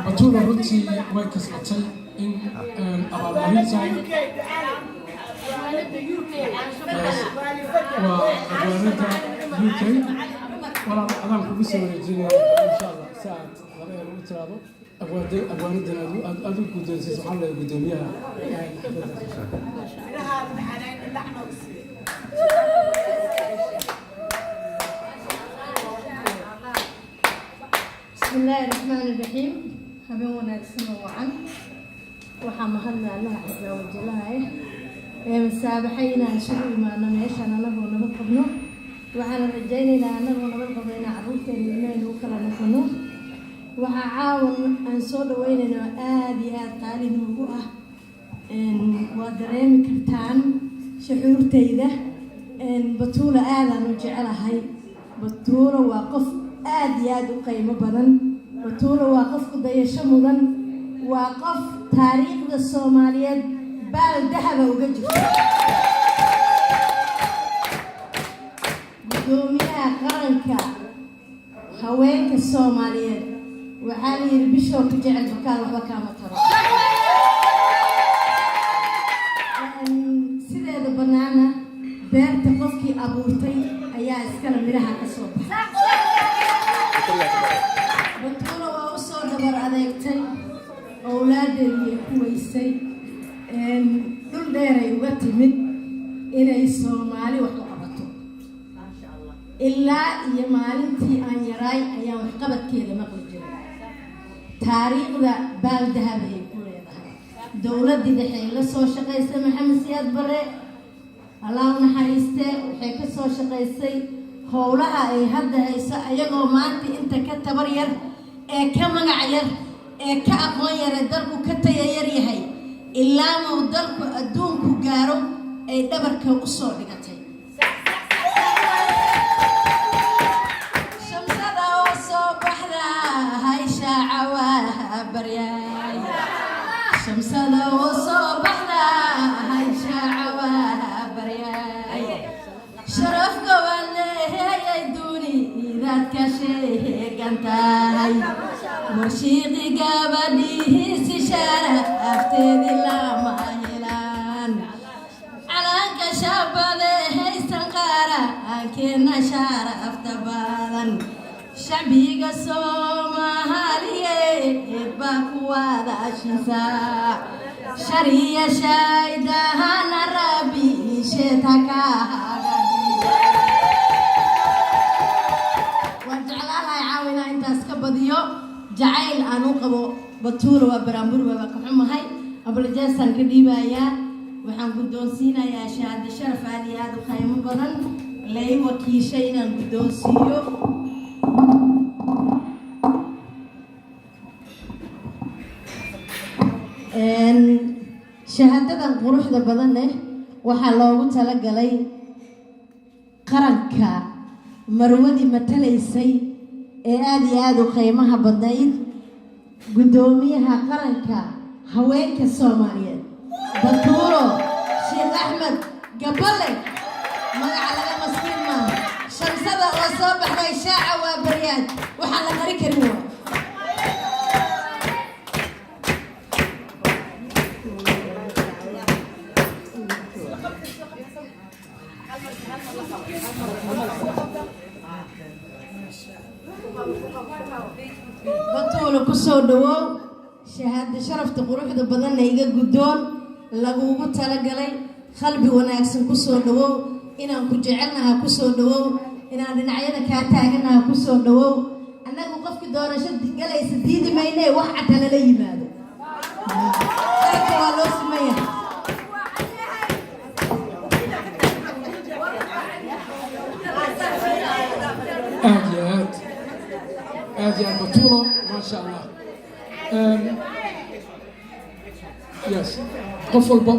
Batuula runtii way kasbatay in abaalmarinta. Waa abwaanada UK. Walaal, adaan kugu soo wareejinaya, insha Allah, si aad laba eer ugu tiraado abwaanadan aad u guddoonsiiso. Waxaa leeyahay guddoomiyaha xafladdaas. بسم الله الرحمن الرحيم. Habeen wanaagsan oo wacan. Waxaa mahadle Allaha casa wajalaha ee masaabaxay inaan isugu imaano meeshaan anagoo nabad qabno. Waxaana rajaynaynaa anagoo nabad qabno inaan carruurteena, ilmahayna u kala noqono. Waxaa caawan aan soo dhaweynaynaa aada iyo aada qaali noogu ah. Waa dareemi kartaan shucuurtayda. Batuula aadaan u jecelahay. Batuula waa qof aada iyo aada u qiimo badan. Batuula waa qof ku dayasho mudan, waa qof taariikhda Soomaaliyeed baal dahaba uga jirta. Guddoomiyaha qaranka haweenka Soomaaliyeed, waxaa la yidhi, bishoo ku jecel bakaal waxba kaama taro. Sideeda bannaana, beerta qofkii abuurtay ayaa iskale midhaha ka soo baxay. Batuula waa usoo dhabar adeegtay, owlaadeedii ay ku weysay, dhul dheeray uga timid inay Soomaali wax u qabato. Ilaa iyo maalintii aan yaraay ayaan waxqabadkeeda maqli jiray. Taariikhda baal dahab ay ku leedahay. Dowladdii dhexe ay la soo shaqaysay, Maxamed Siyaad Bare, Allah u naxariistee, waxay ka soo shaqaysay howlaha ay hadda hayso, ayagoo maanta inta ka tabar yar, ee ka magac yar, ee ka aqoon yar, ee dalku ka taya yar yahay, ilaa muu dalku adduunku gaaro ay dhabarka usoo dhigatay. Shamsada oo soo baxda hayshaaca waa baryaay. Shamsada oo soo baxda hayshaaca waa baryaay. Sharaf gobol leeyay dunidaad ka sheegan tahay. Warshiiqi gabadhiisi sharafteedii lama helaan. Calanka shabade haysan qarankeena sharafta badan, shacbiga Soomaaliyeed baa ku wadaashinsa shariya shaydahana Rabbi sheetakahaga. Waan jeclaan lahay caawinaa intaas ka badiyo jacayl aan u qabo Batuula. Waa baraambur, waa ka xumahay, ablajeesaan ka dhiibayaa. Waxaan guddoonsiinayaa shahaado sharaf aad iyo aada u qiimo badan lay wakiishay inaan guddoonsiiyo. Shahaadadan quruxda badan leh waxaa loogu talagalay qaranka marwadii matalaysay ee aada iyo aada u qiimaha badnayd, guddoomiyaha qaranka haweenka Soomaaliyeed, Batuulo Sheekh Axmed Gabale. Magaca laga maskiin maaha. Shamsada oo soo baxday shaaca waa baryaad, waxaan la qari karin waa. Batuulo, kusoo dhawow. Shahaado sharafta quruxda badanna iga guddoon, lagugu talagalay. Qalbi wanaagsan kusoo dhawow. Inaan ku jecelnaha kusoo dhawow. Inaan dhinacyada kaa taaganaha kusoo dhawow. Annagu qofkii doorasho galaysa diidi mayne, wax cad halala yimaado. Qaranka waa loo siman yahay. Aad iyo aad, aad iyo aad, Batuulo, maasha Allah. Yes, qof walba.